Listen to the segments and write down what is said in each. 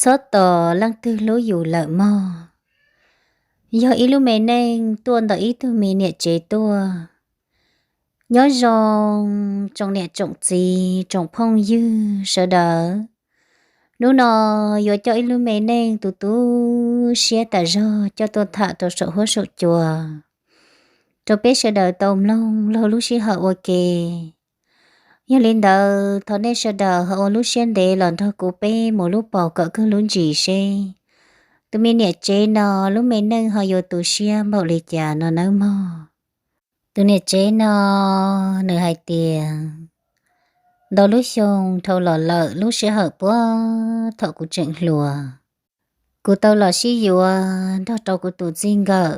Txhob tos leej twg hlub yus lawm mog. Yog ib lub me neej tuaj ntawm ib tug me niam tsev tuaj. Nyob zoo tsoom niam tsoom txiv tsoom phooj ywg sawv daws. Hnub no yuav coj ib lub me neej tu tu siab tas zog coj tuaj tham rau saum huab saum cua rau peb sawv daws tau mloog laug lub sij hawm ua ke. Yog li ntawd thov nej sawv daws ho ua lub siab ntev los nrog kuv peb mus lub paus kom kawg lub ntsis seb tus me niam tsev no lub me neej ho yuav tu siab npaum li cas no nawb mog. Tus niam tsev no nws hais tias, ntau lub xyoo dhau los lawm lub sij hawm puag thaum kuv tseem hluas, kuv tau los sib yuav nrog rau kuv tus txij nkawm.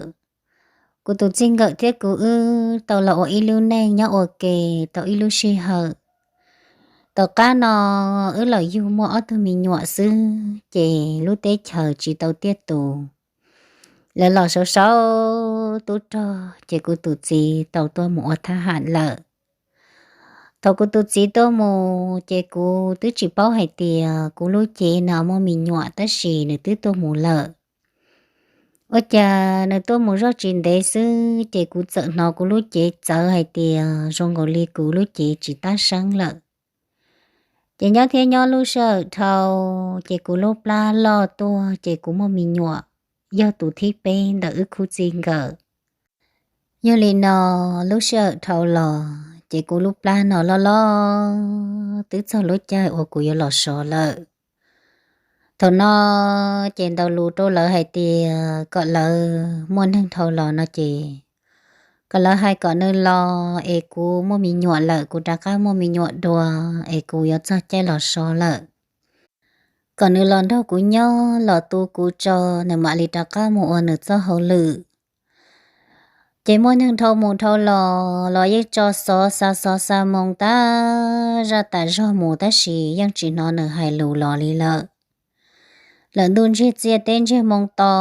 Kuv tus txij nkawm thiab kuv wb tau los ua ib lub neej nyob ua ke tau ib lub sij hawm. Tom qab no wb los yug muaj ob tug me nyuam xwb, ces lub teb chaws tsis tau tiaj tus, lawv los sau sau tub rog ces kuv tus txiv tau tuaj mus ua thab ham lawm. Thaum kuv tus txiv tuaj mus ces kuv twb tsis paub hais tias kuv lub cev no muaj me nyuam tab sis nws twb tuaj mus lawm. Ua cas nws tuaj mus zoj tsis ntev xwb ces kuv txawm hnov kuv lub cev txawv hais tias zoo nkaus li kuv lub cev tsis tab seeb lawm. Ces nyob thiab nyob lub sij hawm dhau, ces kuv lub plab loj tuaj ces kuv muaj me nyuam, yog tus thib peb ntawm wb khub txij nkawm. Yog li no, lub sij hawm dhau los ces kuv lub plab no loj loj twb txog lub caij uas kuv yuav los sov lawm. Thaum no ces ntaus lus rau lawv hais tias kom lawv muaj neeg dhau los no ces kom lawv hais kom nws los es kuv muaj me nyuam lawm, kuv rov qab muaj me nyuam dua es kuv yuav txog caij los sov lawm. Kom nws los nrog kuv nyob los tu kuv tso, nws mam li rov qab mus ua nws txoj hauj lwm. Ces muaj neeg dhau mus dhau los los yeej tso xov xa xov xa moo tas zaj tas zog mus tab sis yeej tsis hnov nws hais lus los li lawm. Lawm ntuj ntsiag txiaj teb ntsiag moo to,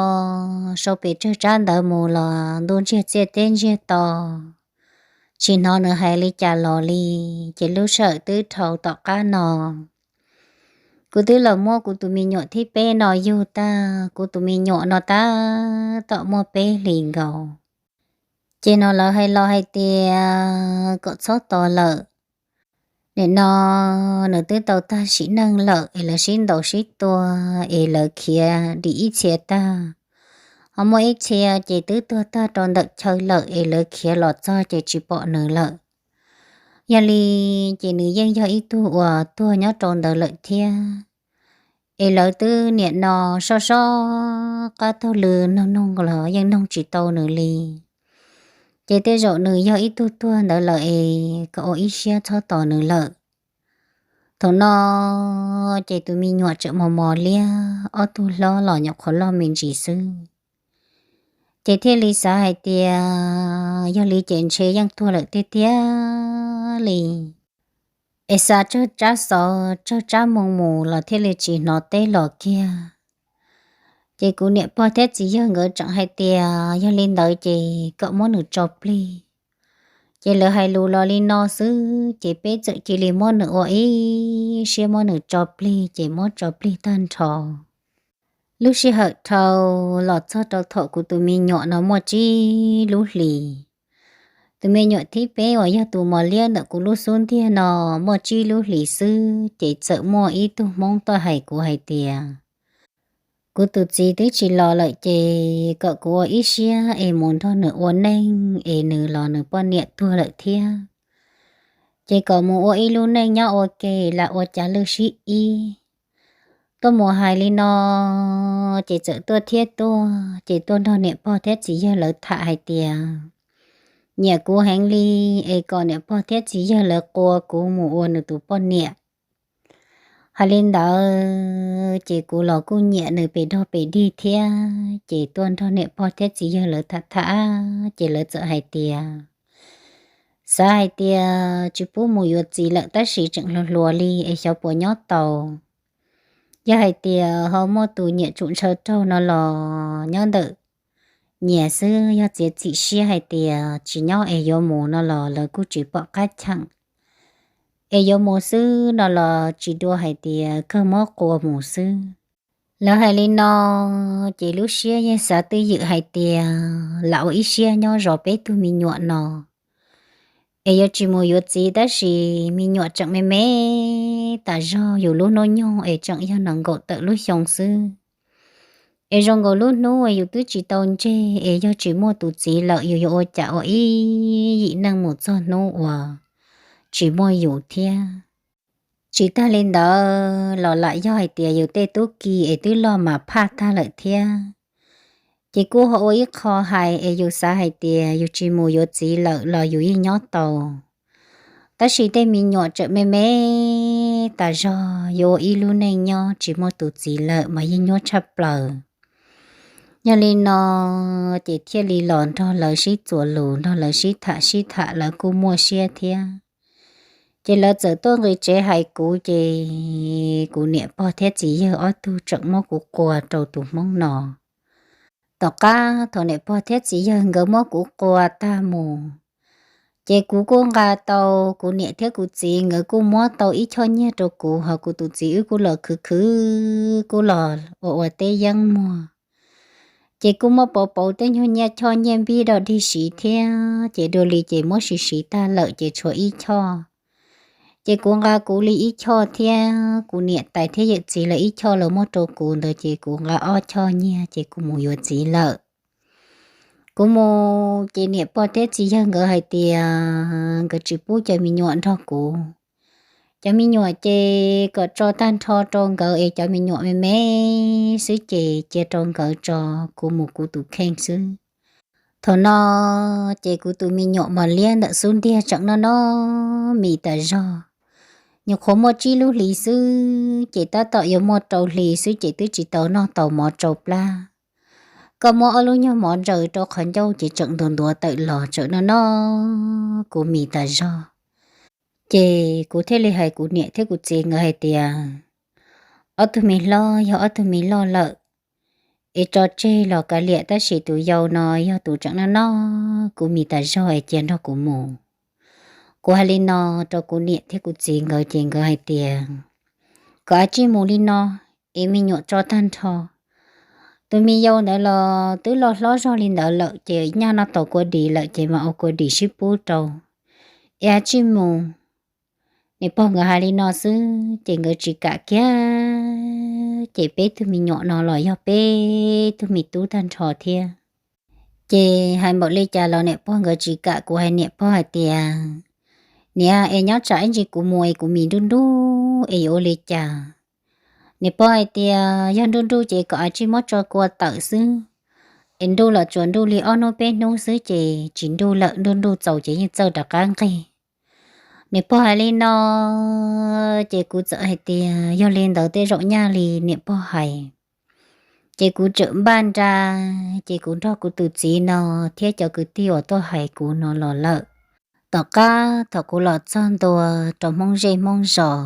sau pes tsawg tsab ntawv mus los ntuj ntsiag txiaj teb ntsiag to, tsis hnov nws hais li cas los li. Ces lub sij hawm twb dhau tom qab no, kuv twb los muab kuv tus me nyuam thib peb no yug tag, kuv tus me nyuam no tab tom muaj peb hlis nkaus. Ces no lawv hais los hais tias kom txhob tos lawm. Nim no nws twb tau tag sim neej lawm es lawv sib ntaus sib tua es lawv khiav dim ib txhia tag, ho muaj ib txhia ces twb tuag tag rau ntawm chaw lawm es lawv khiav los txog ces tsis pom nws lawm. Yog li ces nws yeej yog ib tug uas tuag nyob rau ntawd lawm thiab. Es lawv twb niam no soj soj qab taug lw noog noog los yeej noog tsis tau nws li. Ces tej zaum nws yog ib tug tuag ntawd lawm es kom ua ib siab txhob tos nws lawm. Thaum no ces tus me nyuam tseem mos mos liab, ob tug hlob los nyuam qhuav loj me ntsis xwb. Ces thiaj li xav hais tias yog li ces ntshe yeej tuag lawm tiag tiag li. Es xa tsawg tsab xov tsawg tsab moo mus los thiaj li tsis hnov teb los kiag. Ces kuv niam pog thiab txiv yawg nkawd tseem hais tias yog li ntawd ces kom muab nws tso plig. Ces lawv hais lus los li no xwb ces peb txawm cia li muab nws ua ib siab muab nws tso plig ces muab tso plig tag nrho. Lub sij hawm dhau los txog rau thaum kuv tus me nyuam no muaj tsib lub hlis. Tus me nyuam thib peb uas yog tus mos liab ntawm kuv lub xub ntiag no muaj tsib lub hlis xwb ces txawm muaj ib tug Hmoob tuaj hais kuv hais tias kuv tus txiv twb tsis los lawm ces kom kuv ua ib siab es mus nrog nws ua neej es nws los nws poj niam tuag lawm thiab. Ces kom mus ua ib lub neej nyob ua ke lam ua cas lwj sib ib. Tuaj mus hais li no ces txawm tuaj thiab tuaj ces tuaj nrog niam pog thiab txiv yawg lawv tham hais tias nyiam kuv heev li es kom niam pog thiab txiv yawg lawv qua kuv mus ua nws tus poj niam. Hais li ntawd ces kuv los kuj nyiam nws pes dog pes dig thiab ces tuaj nrog niam pog thiab txiv yawg lawv tham tham ces lawv txawm hais tias xav hais tias tsis pub mus yuav txiv lawm tab sis tseem hluas hluas li es xyov puas nyob tau. Yog hais tias ho muaj tus nyiam tsum ntshaw raug no los nyob ntawm nyias xwb, yog txiav txim siab hais tias tsis nyob es yuav mus no los lawv kuj tsis pom qab cheem. Es yuav mus xwb no los tsis dua hais tias kawg muab qua mus xwb. Lawv hais li no, ces lub siab yeej xav twj ywm hais tias lam ua ib siab nyob zov peb tug me nyuam no, es yuav tsis mus yuav txiv, tab sis me nyuam tseem me me tas zog, yus lub hnub nyoog es tseem yog nees nkaum tawm lub xyoo xwb. Es zoo nkaus lub hnub es yus twb tsis tau ntseg, es yog tsis muaj tus txiv lawm yus yuav ua cas ua ib yim neej mus txog hnub uas tsis muaj yus thiab. Tsis tag li ntawd los lam yog hais tias yus tej tub ki es twb loj mas phaj tag lawm thiab. Ces kuj ho ua ib qho hais es yus xav hais tias yus tsis mus yuav txiv lawm los yus yeej nyob tau. Tab sis tej me nyuam tseem me me tas zog, yuav ua ib lub neej nyob tsis muaj tus txiv lawm mas yeej nyuaj tshaj plaws. Yog li no, ces thiaj li los nrog lawv sib txuas lus, nrog lawv sib tham sib tham, lawv kuj muaj siab thiab. Ces lawv txawm tuaj nqis tsev hais kuv, ces kuv niam pog thiab txiv yawg ob tug tseem muab kuv qua rau tus hmoob no. Tom qab thaum niam pog thiab txiv yawg nkawd muab kuv qua tag mus, ces kuv kuj nqa tau kuv niam thiab kuv txiv nkawd kuj muab tau ib choj nyiaj rau kuv, ho kuv tus txiv wb kuj los khwv khwv, kuj los ua ua teb yeeb muag. Ces kuj muab pauv pauv tej nyuag nyiaj choj nyiaj npib dog dig siv thiab, ces dua li ces muab siv siv tag lawm ces tshuav ib choj. Ces kuv nqa kuv li ib choj thiab kuv niam tais thiab yawm txiv lawv ib choj los muab rau kuv ntawd, ces kuv nqa ob choj nyiaj ces kuv mus yuav txiv lawm. Kuv mus ces niam pog thiab txiv yawg nkawd hais tias nkawd tsis pub cov me nyuam nrog kuv. Cov me nyuam ces kom tso tag nrho rau nkawd es cov me nyuam me me xwb ces cia rau nkawd tso, kuv mus kuv tus kheej xwb. Thaum no ces kuv tus me nyuam mos liab ntawm xub ntiag tseem noj noj mis tas zog. Nyuam qhuav muaj tsib lub hlis xwb ces tab tom yuav muaj rau hli xwb ces twb tsis tau noj tau mov tsau plab. Koj muab ob lub nyuag mov ntsaws rau qhov ncauj ces tseem ntuav ntuav tawm los tseem noj noj kuv mis tas zog. Ces kuv thiaj li hais kuv niam thiab kuv txiv nkawd hais tias, ob tug me hlob yog ob tug me loj lawm, es tso tseg los kav liam, tab sis tus yau no yog tus tseem noj noj kuv mis tas zog es cia nrog kuv mus. Kuv hais li no rau kuv niam thiab kuv txiv nkawd ces nkawd hais tias, kom av tsij mus li no, es me nyuam tso tag nrho. Tus me yau ntawd los twb loj hlob zog li ntawd lawm ces nyaj no tau kua dis lawm ces mas ua kua dis sib pub rau, es av tsij mus. Niam pog nkawd hais li no xwb ces nkawd tsis kam kiag, ces peb tug me nyuam no los yog peb tug me tub tag nrho thiab. Ces hais npaum li cas los niam pog nkawd tsis kam. Kuv hais niam pog hais tias, niam, es nyob tsam ib ntsis kuv mus es kuv mis nruj nruj es yuav ua li cas? Niam pog hais tias, yog nruj nruj ces kom av tsij muab tso kua tawm xwb, es nruj los tsuas nruj li ob hnub peb hnub xwb ces tsis nruj lawm, nruj nruj txaus ces yeej txawj rov qab nqig. Niam pog hais li no ces kuv txawm hais tias, yog li ntawd tej zaum nyaj li niam pog hais. Ces kuv txawm npaj nra, ces kuv nrog kuv tus txiv no thiab cov kwv tij uas tuaj hais kuv no los lawm. Tom qab thaum kuv los txog ntua rau Hmoob zej Hmoob zos,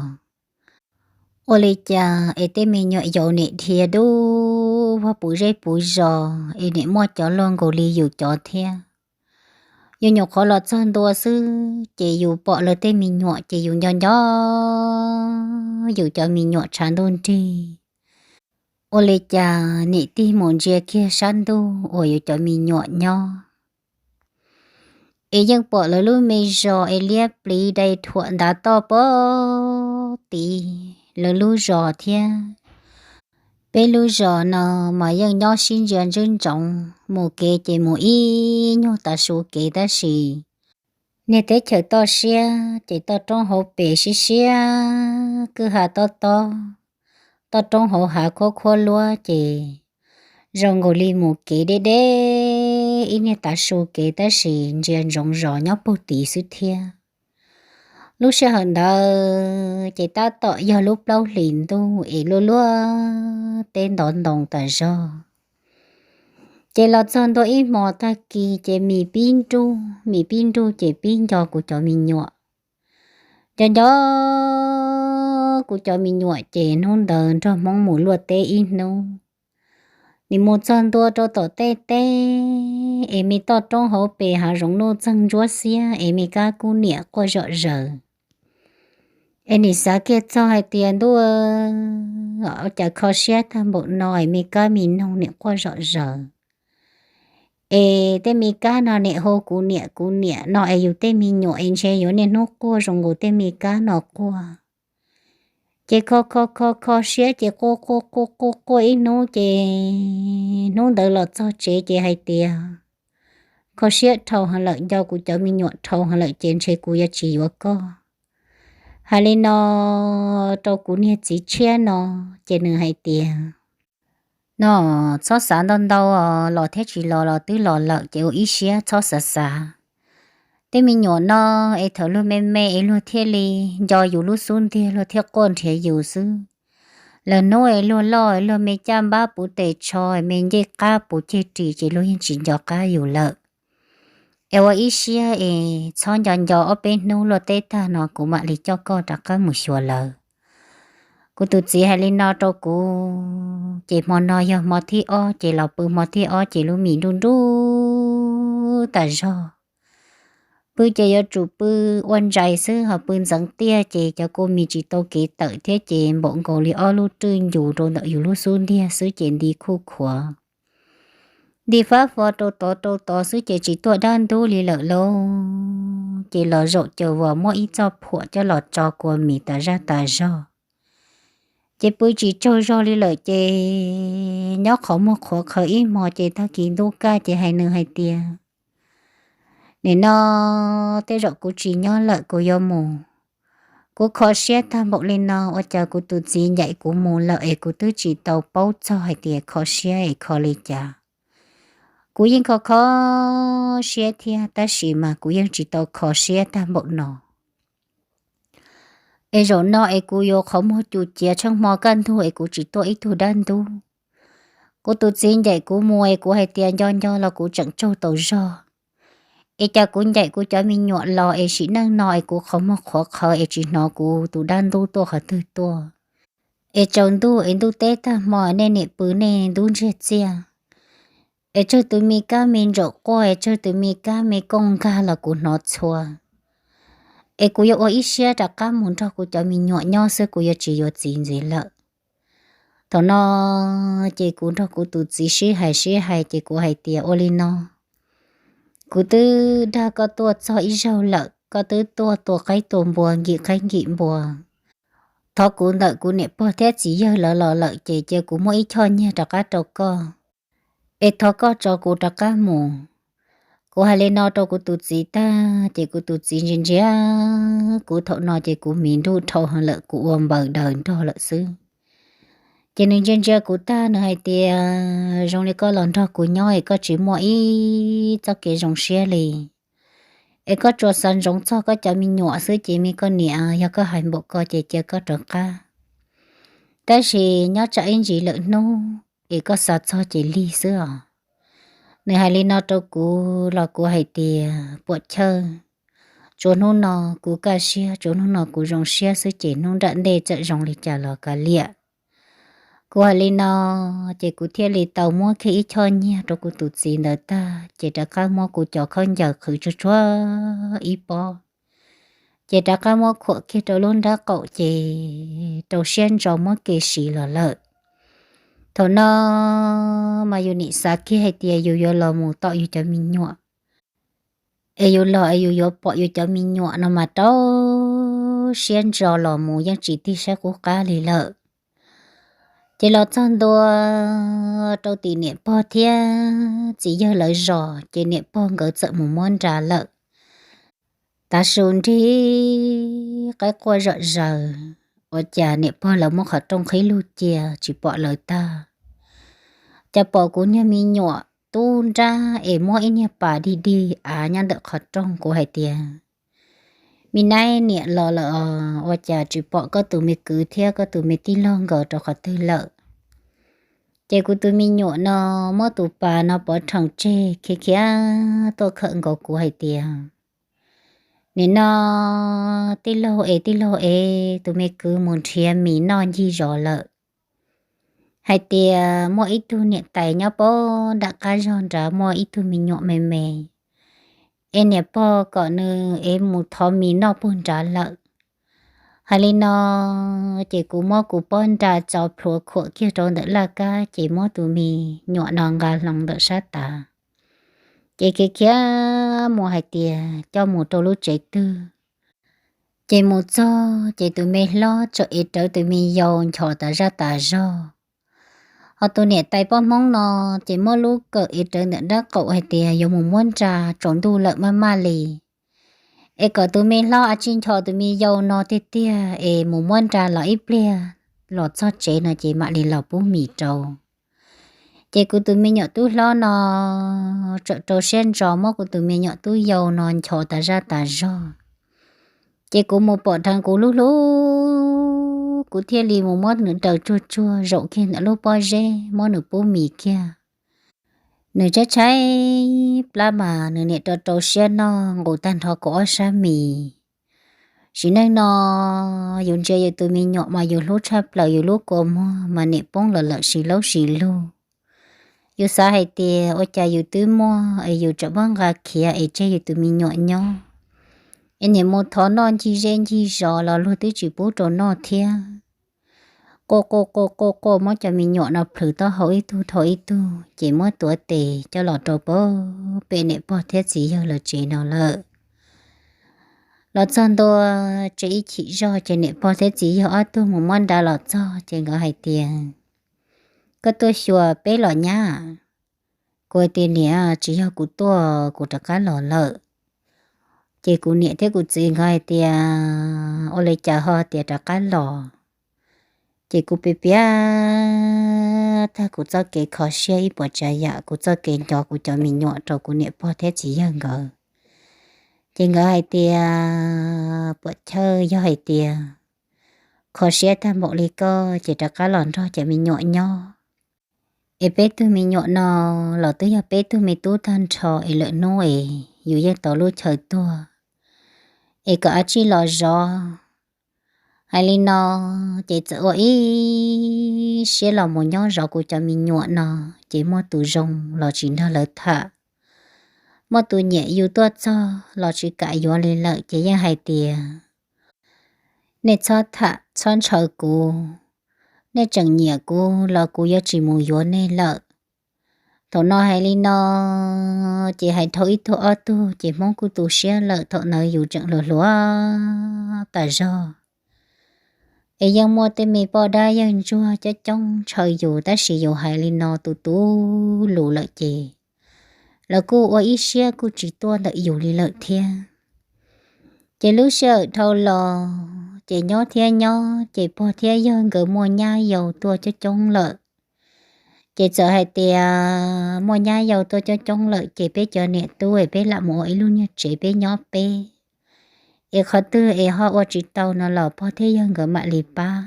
ua li cas es tej me nyuam yaus nim dhia dub vog puv zej puv zos es nim muaj cov luaj nkaus li yus cov thiab. Yus nyuam qhuav los txog ntua xwb ces yus pom lawv tej me nyuam ces yus nco nco yus cov me nyuam tshav ntuj nrig. Ua li cas nim tig mus ntsia kiag sab ntuj uas yus cov me nyuam nyob, es yeej pom lawv lub me zos es liab pliv dai thuam ntav toj pog tid lawv lub zos thiab. Peb lub zos no mas yeej nyob sib ntsia ntswb ntsoov, mus kev ces mus ib nyuag tav su kev tab sis niag teb chaws toj siab ces toj roob hauv pes siab siab, kwj ha tob tob, toj roob hauv hav khuab khuab luab ces zoo nkaus li mus kev deb deb ib niag tav su kev tab sis ntsia ntsoov zos nyob puag tid xwb thiab. Lub sij hawm ntawd ces tab tom yog lub plaub hlis ntuj es luaj luaj teb ntov ntoo tas zog. Ces los txog ntua ib hmos tag kis ces mis pib nruj, mis pib nruj ces pib nco kuv cov me nyuam. Nco nco kuv cov me nyuam ces hnub ntawd nrog Hmoob mus luaj teb ib hnub. Nim mus txog ntua rau tom tej teb es me toj roob hauv pes hav zoov nuj txeeg ntsuab xiab es me kab kub niam quaj zom zaws. Es nim xav kiag txog hais tias ntuj, cas kho siab tag npaum no es me kab me noog niam quaj zom zaws. Es tej me kab no niam hu kuv niam kuv niam no es yus tej me nyuam es ntshe yuav niaj hnub quaj zoo nkaus tej me kab no quaj. Ces kho kho kho kho siab ces quaj quaj quaj quaj quaj ib hnub ces hnub ntawd los txog tsev ces hais tias kho siab dhau heev lawm, nco kuv cov me nyuam dhau heev lawm ces ntshe kuv yuav tsis yuav koj. Hais li no rau kuv niag txiv tshiab no, ces nws hais tias no txhob xav ntau ntau, los thiab tsis los los twb los lawm ces ua ib siab txhob xav xav. Tej me nyuam no es thaum luag me me es luag thiaj li nco yus lub xub ntiag, luag thiaj quaj nrhiav yus xwb. Lwm hnub es luag loj es luag me caj npab puv tes tsho es me ncej qab puv ceg ris ces luag yeej tsis nco qab yus lawm. Es ua ib siab es txhob nco nco, ob peb hnub luaj teb tag no kuv mam li coj koj rov qab mus xyuas lawv. Kuv tus txiv hais li no rau kuv, ces hmo no yog hmo thib ob, ces los pw hmo thib ob ces lub mis nruj nruj tas zog. Pw ces yuav tsum pw ua ntsais xwb, ho pw ntxeev tiaj ces cov kua mis tsis tau kev tawm thiab ces npaum nkaus li ob lub rwj ncus rau ntawm yus lub xub ntiag xwb ces nti khuj khuav, nti fab fo rau tod rau tod xwb ces tsis tuaj dab ntub li lawm lauj. Ces los zaum caws vos muab ib txoj phuam coj los tso kua mis tas zaj tas zog. Ces pw tsis tsaug zog li lawm ces nyob qhov muag qhuav qhawv ib hmo ces tag kis ntuj kaj ces hais nws hais tias, nim no tej zaum kuv tsis nyob lawm, kuv yuav mus. Kuv kho siab tag npaum li no, ua cas kuv tus txiv ncaim kuv mus lawm es kuv twb tsis tau paub txog hais tias kho siab es kho li cas. Kuv yeej kho kho siab thiab tab sis mas kuv yeej tsis tau kho siab tag npaum no. Es zaum no es kuv yuav qhov muag cus ciav tsheej hmo kaj ntug es kuv tsis tuaj ib tug dab ntub. Kuv tus txiv ncaim kuv mus es kuv hais tias nco nco los kuv tseem tsaug tau zog. Es cas kuv ncaim kuv cov me nyuam los es sim neej no es kuv qhov muag qhuav qhawv es tsis hnov kuv tus dab ntub tuaj qhov twg tuaj. Es tsaus ntuj es ntuj teb tag hmo nej niam pw nej ntub ntsiag txiaj. Es tsawg tus me kab me ntsaum quaj, es tsawg tus me kab me kooj nkag los kuv hnov txhua. Es kuv yuav ua ib siab rov qab mus nrog kuv cov me nyuam nyob xwb, kuv yuav tsis yuav txiv ntxiv lawm. Thaum no ces kuv nrog kuv tus txiv sib hais sib hais ces kuv hais tias ua li no, kuv twb dag koj tuaj txog ib zaug lawm, koj twb tuaj tua qaib tua npua nkim qaib nkim npua, thov kuv ntawm kuv niam pog thiab txiv yawg lawv los lawm ces cia kuv muab ib choj nyiaj rov qab rau koj, es thov koj tso kuv rov qab mus. Kuv hais li no rau kuv tus txiv tag ces kuv tus txiv ntsia ntsia kuv, thaum no ces kuv mis nruj dhau heev lawm, kuv ua npaws daws nrog lawm xwb. Ces nws ntsia ntsia kuv tag nws hais tias zoo li koj los nrog kuv nyob es koj tsis muaj ib txoj kev zoo siab li, es koj tsuas xav ntsoov txog koj cov me nyuam xwb ces me koj niam, yog koj hais npaum ko ces cia koj rov qab. Tab sis nyob tsam ib ntsis lawm hnub es koj xav txog ces lig xwb os. Nws hais li no rau kuv los kuv hais tias puam chawj, tsuas hnub no kuv kaj siab, tsuas hnub no kuv zoo siab xwb ces hnub nram ntej txawm zoo li cas los kav liam. Kuv hais li no ces kuv thiaj li tau muab kiag ib choj nyiaj rau kuv tus txiv ntawd tag ces rov qab muab kuv cov khaub ncaws qhwv tsuag tsuag ib pob, ces rov qab muab khuam kiag rau lub nrab qaum ces rau siab ntso muab kev siv los lawm. Thaum no mas yus nim xav kiag hais tias yus yuav los mus tom yus cov me nyuam, es yus los es yus yuav pom yus cov me nyuam no mas rau siab ntso los mus yeej tsis tig saib qub qab li lawm. Ces los txog ntua rau tim niam pog thiab txiv yawg lawv zos ces niam pog nkawd txawm mus muab nra lawm. Tav su nrig qaib quaj zom zaws, ua cas niam pog lawv muab qhov rooj qhib lug cia tsis pom lawv tag. Cas pom kuv niag me nyuam tub nrab es muab ib niag pas dig dig av nyob ntawm qhov rooj. Kuv hais tias, me nab, niam los lawm os, ua cas tsis pom koj tus me kwv thiab koj tus me tij laug nkawd rau qhov twg lawm? Ces kuv tus me nyuam no muab tus pas no pov rhees tseg khiav khiav tuaj khawm nkaus kuv hais tias, nim no tij laug es, tij laug es, tus me kwv mus nrhiav mis noj ncig zos lawm. Hais tias muaj ib tug niam tais nyob puag nram qab zog nrad muaj ib tug me nyuam me me, es niam pog kom nws es mus thov mis noj puag nrad lawm. Hais li no ces kuv muab kuv pob nra tso plhuav khuam kiag rau ntawm laj kab ces muab tus me nyuam no nqa hlo ntawm sab tav. Ces khiav khiav mus hais tias coj mus rau lub tsev twg. Ces mus txog ces tus me hlob tseem ev rawv tus me yau nchos tas zaj tas zog. Ho tus niam tais poj Hmoob no ces muab lub kawm ev rawv ntawm nrab qaum hais tias yuav mus muab nra tsaus ntuj lawm maj maj li, es kom tus me hlob a tsis nchos tus me yau no tiag tiag es mus muab nra los ib pliag los txog tsev no ces mam li los pub mis rau. Ces kuv tus me nyuam tub hlob no tseem rau siab ntso muab kuv tus me nyuam tub yau no nchos tas zaj tas zog. Ces kuv mus pom dheev kuv lub hlub, kuv thiaj li mus muab nws daws tsuag tsuag zaum kiag ntawm lub pob zeb muab nws pub mis kiag. Nws tshaib tshaib plab mas nws niam rau rau siab noj nqus tag nrho kuv ob sab mis. Sim neej no yus ntsia yus tus me nyuam mas yus hlub tshaj plaws, yus lub kua muag mas niam poob los lawm si laub si lug. Yus xav hais tias ua cas yus twb muaj es yus tseem muab nqa khiav es tseg yus tus me nyuam nyob, es niam mus thov noj ncig zej ncig zos los luag twb tsis pub rau noj thiab. Quaj quaj quaj quaj quaj muab cov me nyuam no plhws taub hau ib tug dhau ib tug ces muab tuav tes coj los rau pem niam pog thiab txiv yawg lawv tsev no lawm. Los txog ntua tsev ib chim zog ces niam pog thiab txiv yawg ob tug mus muab nra los txog ces nkawd hais tias, koj tuaj xyuas peb los nyab? Kuv hais tias niam, tsis yog kuv tuaj, kuv rov qab los lawm. Ces kuv niam thiab kuv txiv nkawd hais tias, ua li cas ho tias rov qab los? Ces kuv piav piav tag kuv txoj kev kho siab ib puas tsav yam, kuv txoj kev nco kuv cov me nyuam rau kuv niam pog thiab txiv yawg nkawd. Ces nkawd hais tias, puam chawj, yog hais tias kho siab tag npaum li koj ces rov qab los nrog cov me nyuam nyob. Es peb tug me nyuam no los twb yog peb tug me tub tag nrho es lwm hnub es yus yeej tau lub chaw tuag, es kom a tsij los zov. Hais li no ces txawm ua ib siab los mus nyob zov kuv cov me nyuam no, ces muaj tus zoo los tsis nrog lawv tham, muaj tus nyiam yus tuaj txog los tsis kam yuav li lawm ces yeej hais tias, nej txhob tham txhob ntshaw kuv, nej tseem nyiam kuv los kuv yuav tsis mus yuav nej lawm. Thaum no hais li no ces hais dhau ib tug ob tug ces Hmoob kuj tu siab lawm, thaum ntawd yus tseem hluas hluas tas zog. Es yeej muaj tej me poj dab yawg ntsuag coob coob ntshaw yus tab sis yus hais li no tu tu lus lawm ces lawv kuj ua ib siab kuj tsis tuaj ntawm yus li lawm thiab. Ces lub sij hawm dhau los ces nyob thiab nyob ces pog thiab yawg nkawd muaj nyab yau tuaj coob coob lawm. Ces txawm hais tias muaj nyab yau tuaj coob coob lawm ces peb cov niam tub es peb lam mus ua ib lub nyuag tsev peb nyob peb, es qhov twg es ho ua tsis tau no los pog thiab yawg nkawd mam li pab.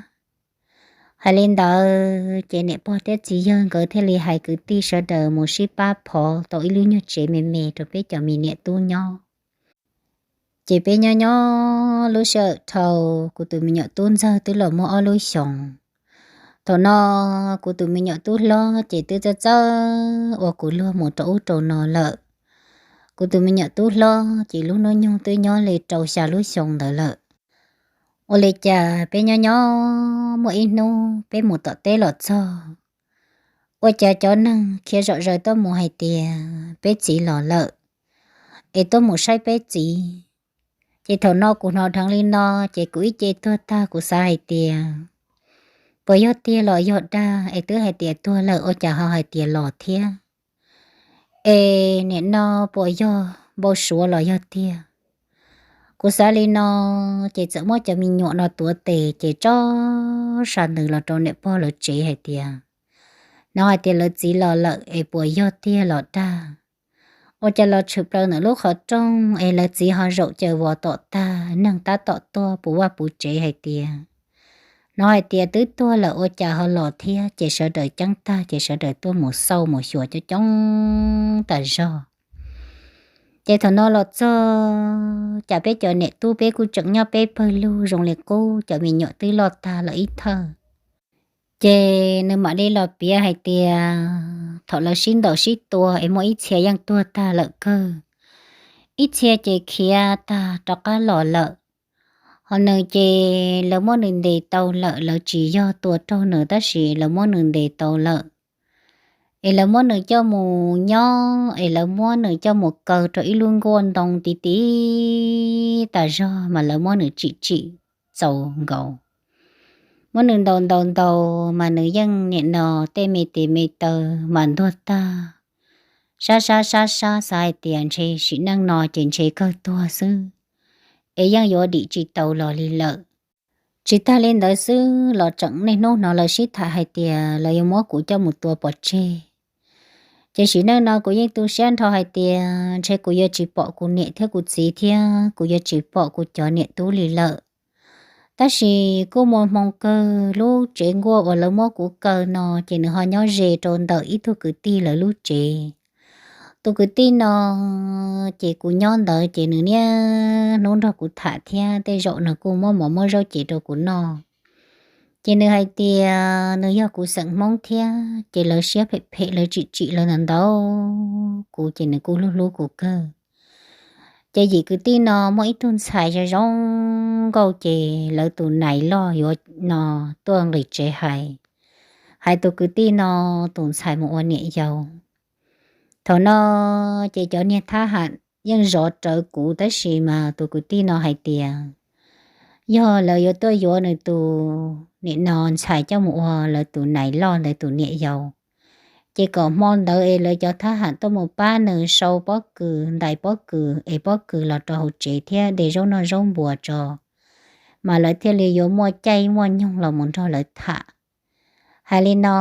Hais li ntawd ces niam pog thiab txiv yawg nkawd thiaj li hais kwv tij sawv daws mus sib pab phov tau ib lub nyuag tsev me me rau peb cov me niam tub nyob. Ces peb nyob nyob lub sij hawm dhau, kuv tus me nyuam tub ntxawg twb los muaj ob lub xyoos. Thaum no kuv tus me nyuam tub hlob ces twb txawj txawj ua kuv luag mus rau ub rau no lawm. Kuv tus me nyuam tub hlob ces lub hnub nyoog twb nyob li rau xya lub xyoo ntawd lawm. Ua li cas peb nyob nyob muaj ib hnub peb mus tom teb los txog. Ua cas cov neeg khiav zom zaws tuaj mus hais tias peb txiv los lawm, es tuaj mus saib peb txiv. Ces thaum no kuv hnov dheev li no ces kuv ib ce tuag tag, kuv xav hais tias puas yog tiag los yog dag es twb hais tias tuag lawm ua cas ho hais tias los thiab. Es nim no puas yog npau suav los yog tiag? Kuv xav li no ces txawm muab cov me nyuam no tuav tes ces tso sa ntws los rau niam pog lawv tsev hais tias, hnov hais tias lawv txiv los lawm es puas yog tiag los dag? Ua cas los tshwm plaws ntawm lub qhov rooj es lawv txiv ho zaum caws vos tom tag, neeg tab tom tuaj puv vaj puv tsev hais tias, hnov hais tias twb tuag lawm ua cas ho los thiab. Ces sawv daws ceeb tag ces sawv daws tuaj mus xauj mus xyuas coob coob tas zog. Ces thaum no los txog cas peb cov niam tub peb kuj tseem nyob peb pawg lug zoo li qub, cov me nyuam twb loj tag lawm ib thawj. Ces nws mam li los piav hais tias thaum lawv sib ntaus sib tua es muaj ib txhia yeej tuag tag lawm kawg, ib txhia ces khiav tag rov qab los lawm, Ho nws ces lawv muab nws ntes tau lawm, lawv tsis yog tua raug nws tab sis lawv muab nws ntes tau lawm. Es lawv muab nws coj mus nyob, es lawv muab nws coj mus kaw rau ib lub nkuaj ntoo ti ti tas zog mas lawv muab nws tsim tsim txaus nkaus. Muab nws ntaus ntaus ntaus mas nws yeej nim no tej me tes me taw mas ntuag tag. Sab sab sab sab xav hais tias ntshe sim neej no ces ntshe kawg tuag xwb, es yeej yuav dim tsis tau los li lawm. Tsis tag li ntawd xwb los tseem niaj hnub hnov lawv sib tham hais tias lawv yuav muab kuv coj mus tua pov tseg. Ces sim neej no kuv yeej tu siab nrho hais tias ntshe kuv yuav tsis pom kuv niam thiab kuv txiv thiab kuv yuav tsis pom kuv cov niam tub li lawm. Tab sis kuj muaj hmoo kawg, lub tsev nkuaj uas lawv muab kuv kaw no ces nws ho nyob ze rau ntawm ib tug kwv tij lawv lub tsev. Tus kwv tij no ces kuv nyob ntawd ces nws niaj hnub nrog kuv tham thiab tej zaum nws kuj muab mov muab zaub cev rau kuv noj. Ces nws hais tias nws yog kuv xeem Hmoob thiab ces lawv siab phem phem, lawv tsim tsim lawv ntau ntau kuv ces nws kuj hlub hlub kuv kawg. Ces yim kwv tij no muaj ib tug ntxhais zoo zoo nkauj ces lawv tus nais loj yuav no tuaj nqis tsev hais, hais tus kwv tij no tus ntxhais mus ua niam yau. Thaum no ces cov niag thab ham yeej zov rawv kuv tab sis mas tus kwv tij no hais tias yog lawv yuav tuaj yuav nws tus nim no ntxhais coj mus ua lawv tus nais loj ntawd tus niam yau, ces kom hmo ntawd es lawv cov thab ham tuaj mus pab nws sau pob kws, ntais pob kws es pob kws los rau hauv tsev thiab de zaub noj zaub npuas tso, mas lawv thiaj li yuav muaj caij muaj nyoog los mus nrog lawv tham. Hais li no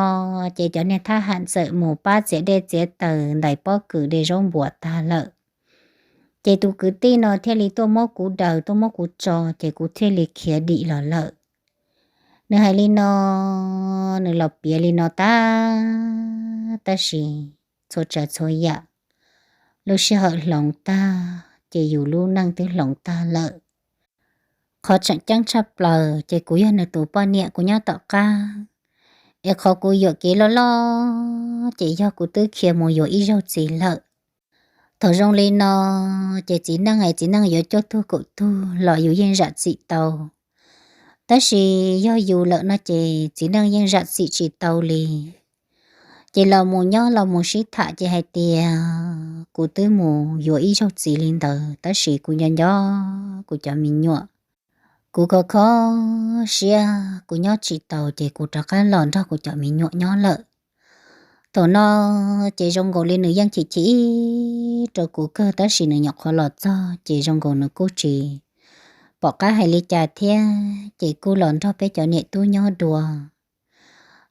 ces cov niag thab ham txawm mus pab txiav dej txiav taws, ntais pob kws, de zaub npuas tag lawm. Ces tus kwv tij no thiaj li tuaj muab kuv daws, tuaj muab kuv tso, ces kuv thiaj li khiav dim los lawm. Nws hais li no, nws los piav li no tag, tab sis txhua tsav txhua yam lub sij hawm hloov tag, ces yus lub neej twb hloov tag lawm. Qhov tseem ceeb tshaj plaws ces kuv yog nws tus poj niam, kuv nyob tom qab, es qhov kuv yuam kev loj loj ces yog kuv twb khiav mus yuav ib zaug txiv lawm. Thaum zoo li no ces txiv neej es txiv neej yuav cuaj tug kaum tug los yus yeej zam txim tau, tab sis yog yus lawm no ces txiv neej yeej zam txim tsis tau li. Ces los mus nyob los mus sib tham ces hais tias kuv twb mus yuav ib zaug txiv li ntawd, tab sis kuv nco nco kuv cov me nyuam, kuv kho kho siab, kuv nyob tsis tau ces kuv rov qab los nrog kuv cov me nyuam nyob lawm. Thaum no ces zoo nkaus li nws yeej chim chim rau kuv kawg, tab sis nws nyuam qhuav los txog ces zoo nkaus nws kuj tsis pom qab hais li cas thiab, ces kuj los nrog peb cov niam tub nyob dua.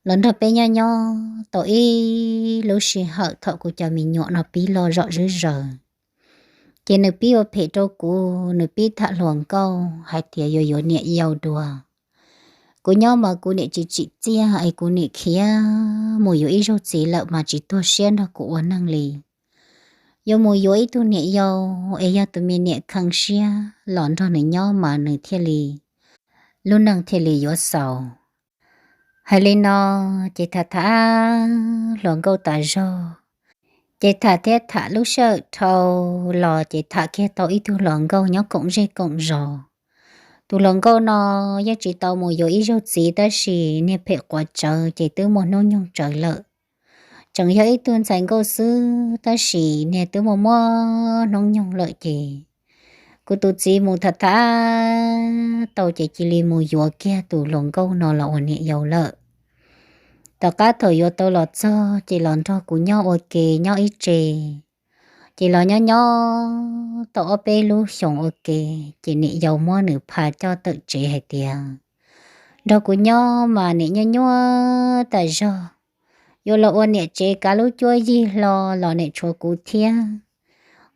Los nrog peb nyob nyob tau ib lub sij hawm thaum kuv cov me nyuam no pib loj zom zwb zaws, ces nws pib ua phem rau kuv, nws pib tham hluas nkauj hais tias yuav yuav niam yau dua. Kuv nyob mas kuv niam tsis tsim txiaj es kuv niam khiav mus yuav ib zaug txiv lawm mas tsis tuag siab nrog kuv ua neeg li. Yuav mus yuav ib tug niam yau es yog tus me niam kheev siab los nrog nws nyob mas nws thiaj li, lub neej thiaj li yuav xaus. Hais li no ces tham tham hluas nkauj tas zog, ces tham thiab tham lub sij hawm dhau los ces tham kiag tau ib tug hluas nkauj nyob koom zej koom zos. Tus hluas nkauj no yeej tsis tau mus yuav ib zaug txiv tab sis niag phem quav tsawv ces twb muaj hnub nyoog tsawv lawm. Tseem yog ib tug ntxhais nkauj xwb tab sis niag twb muaj muaj hnub nyoog lawm ces kuv tus txiv mus tham tham tau ces cia li mus yuav kiag tus hluas nkauj no los ua niam yau lawm. Tom qab thaum yuav tau los txog ces los nrog kuv nyob ua ke nyob ib tse, ces los nyob nyob tau ob peb lub xyoos ua ke, ces niam yau muab nws pha coj tawm tsev hais tias nrog kuv nyob mas niam nyuaj nyuaj tas zog. Yuav los ua niam tsev kav lub cuab yig hlo los niam tshuav kuv thiab.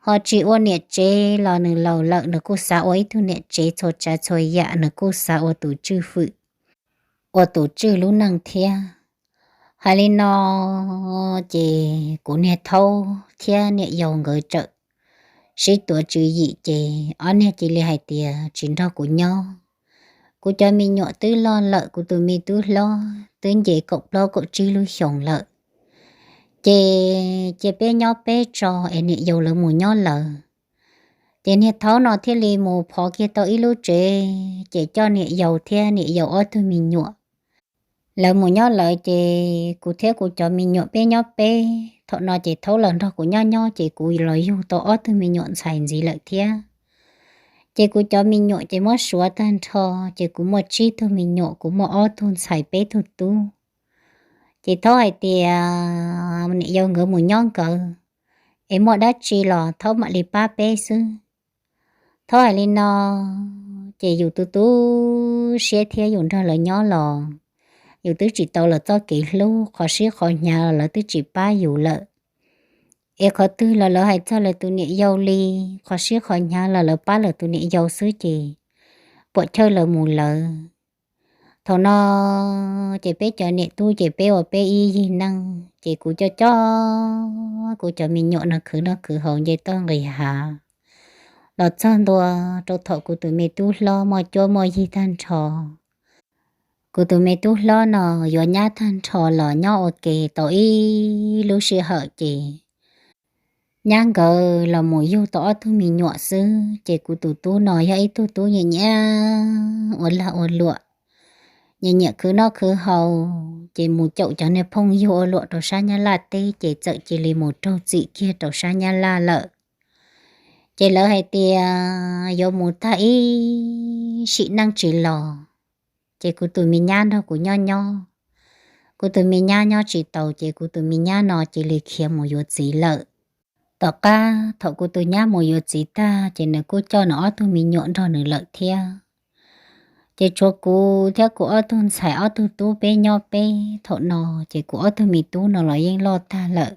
Ho tsis ua niam tsev los nws laus lawm nws kuj xav ua ib tug niam tsev txhua tsav txhua yam, nws kuj xav ua tus tswj fwm, ua tus tswj lub neej thiab. Hais li no ces kuv niag thaub thiab niam yau nkawd txawm sib tuav tswv yim ces ob niag cia li hais tias tsis nrog kuv nyob. Kuv cov me nyuam twb loj lawm, kuv tus me tub hlob twb nce kaum plaub kaum tsib lub xyoos lawm, ces cia peb nyob peb tso es niam yau lawv mus nyob lawv. Ces niag thaub no thiaj li mus phov kiag tau ib lub tsev, ces coj niam yau thiab niam yau ob tug me nyuam. Lawv mus nyob lawv ces kuv thiab kuv cov me nyuam peb nyob peb. Thaum no ces thaub los nrog kuv nyob nyob ces kuv los yug tau ob tug me nyuam ntxhais ntxiv lawm thiab. Ces kuv cov me nyuam ces muab suav tag nrho, ces kuv muaj tsib tug me nyuam, kuv muaj ob tug ntxhais peb tug tub. Ces thaub hais tias niam yau nkawd mus nyob nkawd, es muaj dab tsi los thaub mam li pab peb xwb. Thaub hais li no, ces yus tu tu siab thiab yus nrog lawv nyob los yus twb tsis tau lawv txoj kev hlub, qhov sib qhov hnyav los lawv twb tsis pab yus lawm. Es qhov twg los lawv hais txog lawv tus niam yau li, qhov sib qhov hnyav los lawv pab lawv tus niam yau xwb ces puam chawj lawv mus lawv. Thaum no ces peb cov niam tub ces peb ua peb ib yig neej, ces kuv coj coj kuv cov me nyuam no khwv noj khwv haus nce toj nqis hav los txog ntua rau thaum kuv tus me tub hlob muaj cuab muaj yig tag nrho. Kuv tus me tub hlob no yuav nyab tag nrho los nyob ua ke tau ib lub sij hawm ces nyab nkawd los mus yug tau ob tug me nyuam xwb, ces kuv tus tub no yog ib tug tub nyiam nyiam ua lag ua luam, nyiam nyiam khwv noj khwv haus, ces mus caum cov niag phooj ywg ua luam rau sab Nyab Laj teb ces txawm cia li mus raug txim kiag rau sab Nyab Laj lawm. Ces lawv hais tias yuav mus tag ib sim neej tsis los, ces kuv tus me nyab nrog kuv nyob nyob. Kuv tus me nyab nyob tsis taus ces kuv tus me nyab no cia li khiav mus yuav txiv lawm. Tom qab thaum kuv tus nyab mus yuav txiv tag ces nws kuj coj nws ob tug me nyuam nrog nws lawm thiab. Ces tshuav kuv thiab kuv ob tug ntxhais ob tug tub peb nyob peb. Thaum no ces kuv ob tug me tub no los yeej loj tag lawm.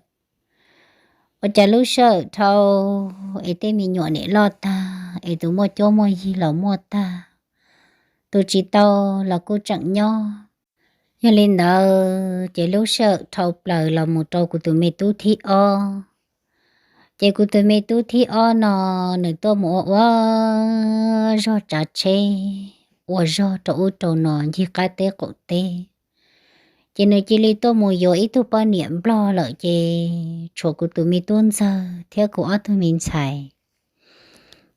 Ua cas lub sij hawm dhau es tej me nyuam niam loj tag es tus muaj cuab muaj yig los muaj tag, tus tsis tau los kuj tseem nyob. Yog li ntawd ces lub sij hawm dhau plaws los mus rau kuv tus me tub thib ob. Ces kuv tus me tub thib ob no nws tuaj mus ua ua zog tsav tsheb, ua zog rau ub rau no ncig qab teb qaum teb. Ces nws cia li tuaj mus yuav ib tug poj niam nplog lawm ces tshuav kuv tus me tub ntxawg thiab kuv ob tug me ntxhais.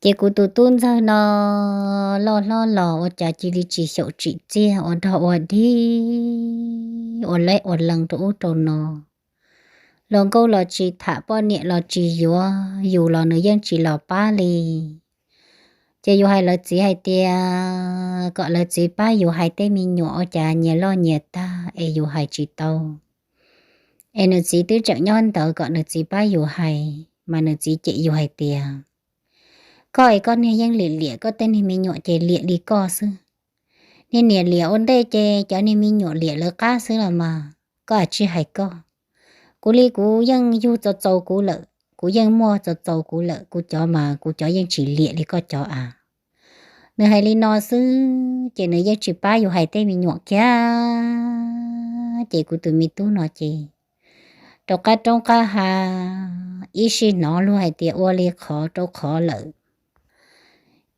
Ces kuv tus tub ntxawg no loj hlob los ua cas cia li tsis xyaum tsim txiaj, ua dog ua dig, ua laib ua lees rau ub rau no. Hluas nkauj los tsis tham, poj niam los tsis yuav, yus los nws yeej tsis los pab li. Ces yus hais lawv txiv hais tias kom lawv txiv pab yus hais tej me nyuam ua cas nyias loj nyias tag es yus hais tsis tau. Es nws txiv twb tseem nyob ntawd kom nws txiv pab yus hais, mas nws txiv cem yus hais tias, koj es koj niag yeej liam liam koj tej niag me nyuam ces liam li koj xwb. Niag niam liam ua ntej ces cov niag me nyuam liam lawv qab xwb los mas, koj hais tsis hais koj. Kuv li kuv yeej yug txaus txaus kuv lawm, kuv yeej muaj txaus txaus kuv lawm, kuv cov mas kuv cov yeej tsis liam li koj cov a. Nws hais li no xwb ces nws yeej tsis pab yus hais tej me nyuam kiag. Ces kuv tus me tub no ces rau qab roob qab hav, ib sij hnov luag hais tias ua li qhov rau qhov lawm,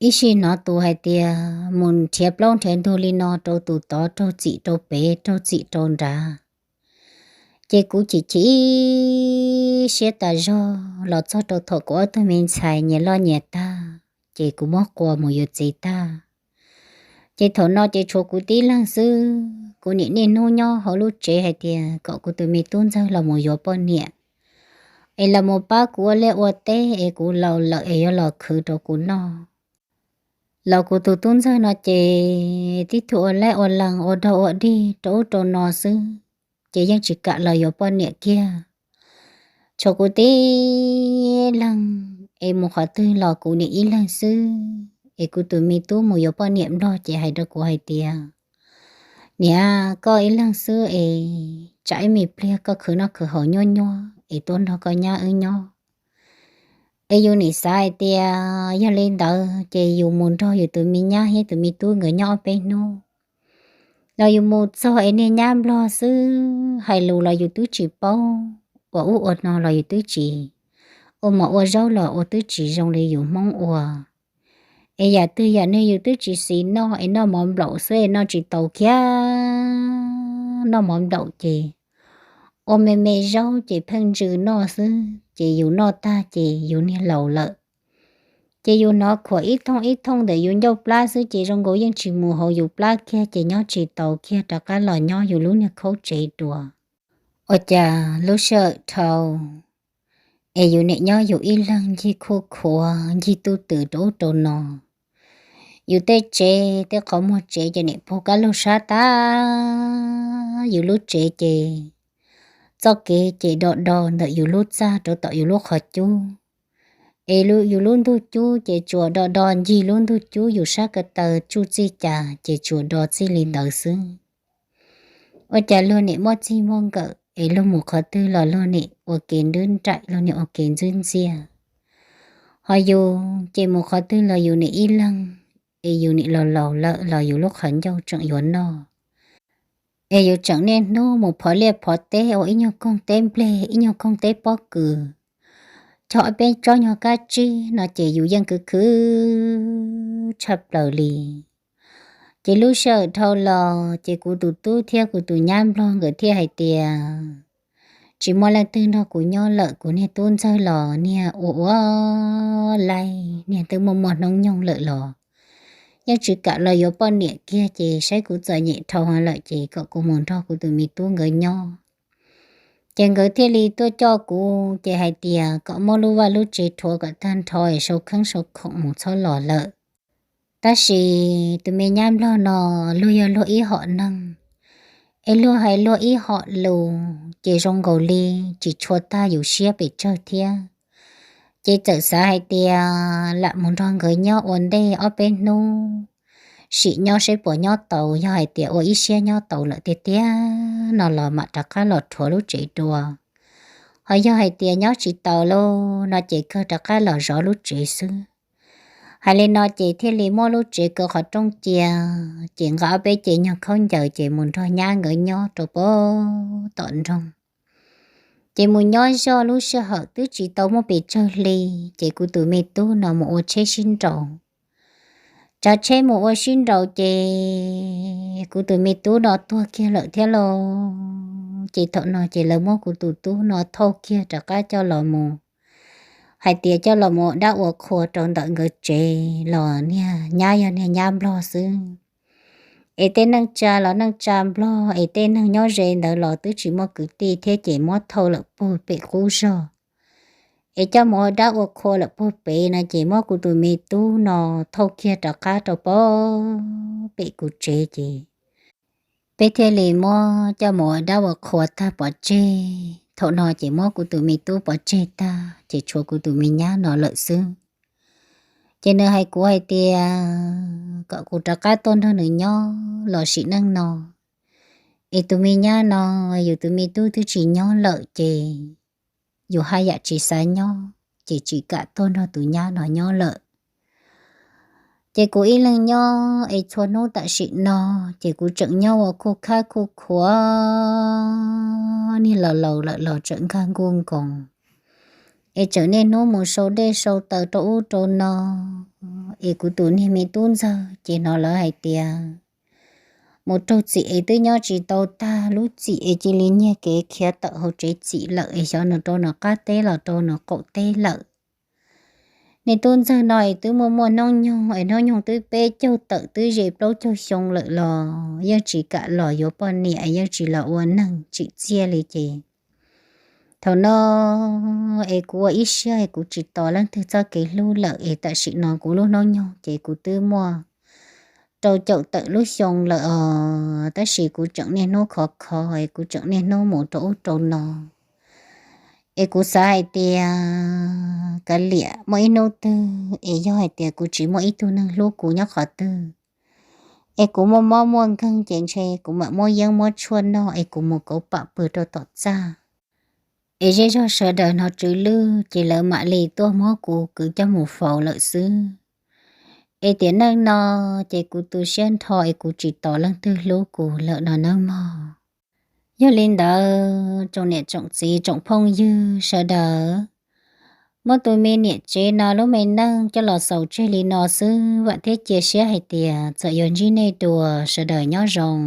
ib sij hnov tus hais tias mus nrhiav plaub nrhiav ntug li no rau tus tod, raug txim rau pem, raug txim rau nrad. Ces kuv chim chim siab tas zog los txog rau thaum kuv ob tug me ntxhais nyias loj nyias tag, ces kuv muab qua mus yuav txiv tag. Ces thaum no ces tshuav kuv tib leeg xwb, kuv niam niaj hnub nyob hauv lub tsev hais tias kom kuv tus me tub ntxawg los mus yuav poj niam, es los mus pab kuv ua liaj ua teb es kuv laus lawm es yuav los khwv rau kuv noj. Los kuv tus tub ntxawg no ces tib tug ua laib ua lees ua dog ua dig rau ub rau no xwb, ces yeej tsis kam los yuav poj niam kiag. Tshuav kuv tib leeg es mus qhov twg los kuv niam ib leeg xwb, es kuv tus me tub mus yuav poj niam nplog ces hais rau kuv hais tias, niam, koj ib leeg xwb es tsam ib me pliag koj khwv noj khwv haus nyuaj nyuaj es tuaj nrog koj nyab wb nyob. Es yus nim xav hais tias yog li ntawd ces yus mus nrog yus tus me nyab thiab tus me tub nkawd nyob ob peb hnub, los yus mus txog es niag nyab nplog xwb, hais lus los yus twb tsis paub, ua ub ua no los yus twb tsis, ua mov ua zaub los ua twb tsis zoo li yus Hmoob ua. Es yam twg yam nwg yus twb tsis xis noj es noj mov nplaum xwb es noj tsis tau kiag, noj mov nplaum ces ua me me zaub ces pheej ntsws noj xwb, ces yus noj tag ces yus niag laus lawm. Ces yus hnov khuam ib thooj ib thooj ntawm yus ncauj plab xwb ces zoo nkaus yeej tsis mus hauv yus plab kiag ces nyob tsis taus kiag rov qab los nyob yus lub niag khaub tsev dua. Ua cas lub sij hawm dhau es yus niam nyob yus ib leeg ncig khuj khuav ncig tuj twm rau ub rau no. Yus tej tsev tej qhov muag tsev ces niam puag kab laug sab tag, yus lub tsev ces txoj kev ces do do ntawm yus lub txaj rau tom yus lub qhov cub. Es yus lub ntug cub ces tsuas do do ncig lub ntug cub, yus sab ko taw tsuj txij cas ces tsuas do txij li ntawd xwb. Ua cas luag niam muaj txij muaj nkawm es luag mus qhov twg los luag niam ua kev nrwb nraim, luag niam ua kev ntxwb ntxiaj. Ho yus ces mus qhov twg los yus niam ib leeg, es yus niam laus laus lawm los yus lub qhov ncauj tseem yuav noj. Es yus tseem niaj hnub mus phov liaj phov teb ua ib nyuag koog teb nplej ib nyuag koog teb pob kws, cog ob peb tsob nyuag kab tsib no ces yus yeej khwv khwv tshaj plaws li. Ces lub sij hawm dhau los ces kuv tus tub thiab kuv tus nyab nplog nkawd thiaj hais tias tsis muaj leej twg nrog kuv nyob lawm, kuv niag tub ntxawg los niag ua ua laib, niag twb muaj muaj hnub nyoog lawm los yeej tsis kam los yuav poj niam kiag, ces saib kuv txom nyem dhau lawm ces kom kuv mus nrog kuv tus me tub nkawd nyob. Ces nkawd thiaj li tuaj coj kuv ces hais tias kom muab lub vaj lub tsev rhuav kom tag nrho es sau kheeb sau khoom mus txhob los lawm. Tab sis tus me nyab nplog no luag yog luag ib hom neeg, es luag hais luag ib hom lus ces zoo nkaus li tsis tshua tag yus siab pes tsawg thiab. Ces txawm xav hais tias lam mus nrog nkawd nyob ua ntej ob peb hnub, sim nyob saib puas nyob taus, yog hais tias ua ib siab nyob taus lawm tiag tiag no los mam rov qab los rhuav lub tsev dua. Ho yog hais tias nyob tsis taus lauj no ces kawg rov qab los zov lub tsev xwb. Hais li no ces thiaj li muab lub tsev kaw qhov rooj cia, ces nqa ob peb cev nyuag khaub ncaws ces mus nrog nyab nkawd nyob rau pem tom nroog. Ces mus nyob zoj lub sij hawm twb tsis tau muaj pes tsawg hli, ces kuv tus me tub no mus ua tsheb sib nraus. Tsav tsheb mus ua sib nraus ces kuv tus me tub no tuag kiag lawm thiab lauj. Ces thaum no ces lawv muab kuv tus tub no thauj kiag rov qab coj los mus, hais tias coj los mus ua dab ua qhua rau ntawm nkawd tsev los niag nyab yog niag nyab nplog xwb. Es tej neej tsa los neej tsa nplog, es tej neeg nyob ze ntawd los twb tsis muaj kwv tij thiab ces muab thauj lawm puag pem qub zog. Es coj mus ua dab ua qhua lawm puag pem no ces muab kuv tus me tub no thauj kiag rov qab rau pem kuv tsev ces peb thiaj li muab coj mus ua dab ua qhua tag pov tseg. Thaum no ces muab kuv tus me tub pov tseg tag ces tshuav kuv tus me nyab no lawm xwb. Ces nws hais kuv hais tias kom kuv rov qab tuaj nrog nws nyob los sim neej no, es tus me nyab no yus tus me tub twb tsis nyob lawm ces yus haj yam tsis xav nyob, ces tsis kam tuaj nrog tus nyab no nyob lawm. Ces kuv ib leeg nyob es txhua hnub tam sim no ces kuv tseem nyob ua khuj khab khuj khuav, niag laus laus lawm los tseem nkag nkuj nkoos, es tseem niaj hnub mus sau dej sau taws rau ub rau no. Es kuv tus niag me tub ntxawg ces hnov lawv hais tias mus raug txim es twb nyob tsis tau tag lub txim es cia li nyiag kev khiav tawm hauv tsev txim lawm es xyov nws rau nws qab teb los rau nws qaum teb lawm. Niag tub ntxawg no es twb muaj muaj hnub nyoog es hnub nyoog twb peb caug tawm twb ze plaub caug xyoo lawm los yeej tsis kam los yuav poj niam, yeej tsis los ua neeg tsim txiaj li ces thaum no es kuv ua ib siab es kuv tsis tos leej twg txoj kev hlub lawm es tam sim no kuv lub hnub nyoog ces kuv twb muaj rau caum tawm lub xyoo lawm os, tab sis kuv tseem niaj hnub khov kho es kuv tseem niaj hnub mus rau ub rau no. Es kuv xav hais tias kav liam, muaj ib hnub twg es yog hais tias kuv tsis muaj ib tug neeg hlub kuv nyob qhov twg, es kuv muaj mob muaj nkeeg ces ntshe kuv mam muab yeeb muab tshuaj noj es kuv mus kauv pam pw rau tom txaj, es zej zog sawv daws hnov tsw lwj ces lawv mam li tuaj muab kuv kwv coj mus faus lawm xwb. Es tiam neej no ces kuv tu siab nrho es kuv tsis tos leej twg hlub kuv lawm no nawb mog. Yog li ntawd tsoom niam tsoom txiv tsoom phooj ywg sawv daws, muab tus me niam tsev no lub me neej coj los xaus tseg li no xwb, vam thiab cia siab hais tias txawm yuav ntsib nej dua, sawv daws nyob zoo.